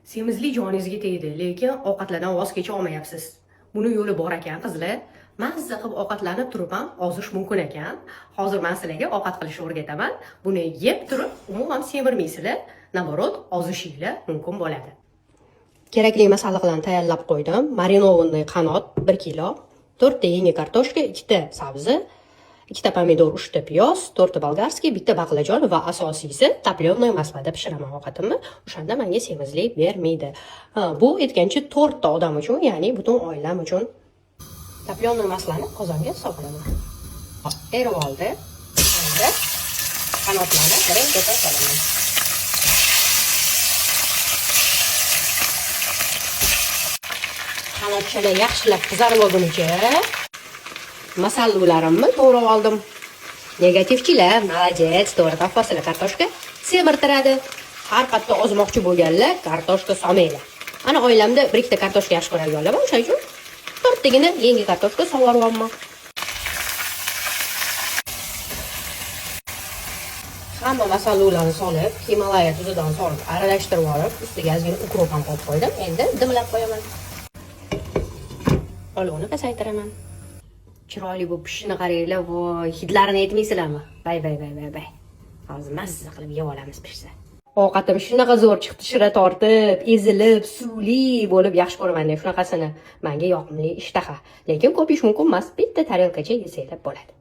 Semizlik joningizga tegdi, lekin ovqatlardan voz kecha olmayapsiz. Buni yo'li bor ekan, qizlar. Mazza qilib ovqatlanib turib ham ozish mumkin ekan. Hozir men sizlarga ovqat qilishni o'rgataman. Buni yeb turib umuman semirmaysizlar, наоборот, ozishinglar mumkin bo'ladi. Kerakli masalliqlarni tayyorlab qo'ydim. Маринованный qanot 1 kilo, 4 ta yangi kartoshka, 2 ta sabzi, 2 ta pomidor, 3 ta piyoz, 4 ta болгарский, bitta baqlajon va asosiysi топленое масло da pishiraman ovqatimni. O'shanda menga semizlik bermaydi. Ha, bu aytgancha 4 ta odam uchun, ya'ni butun oilam uchun. Топленое масло ni qozonga solaman. Erib oldi. Endi qanotlarni birin-ketin solaman. Qanotchalar yaxshilab qizarib olgunicha masalliqlarimni to'g'rab oldim. Negativchilar, молодец, to'g'ri topasizlar, kartoshka semirtiradi. Har qatda ozmoqchi bo'lganlar kartoshka solmanglar. Ana oilamda bir ikkita kartoshka yaxshi ko'radiganlar bor, o'shaning uchun to'rttagina yangi kartoshka solvoryapman. Hamma masalliqlarni solib, Himalaya tuzidan solib, aralashtirib olib, ustiga ozgina ukrop ham qo'yib qo'ydim. Endi dimlab qo'yaman. Olovni pasaytiraman. Chiroyli bu pishishini qaranglar, voy, hidlarini aytmaysizlarmi? Bay bay bay bay bay. Hozir mazza qilib yeb olamiz pishsa. Ovqatim shunaqa zo'r chiqdi, shira tortib, ezilib, suvli bo'lib, yaxshi ko'raman shunaqasini. Menga yoqimli ishtaha. Lekin ko'p yeyish mumkin emas, bitta tarelkacha yesanglar bo'ladi.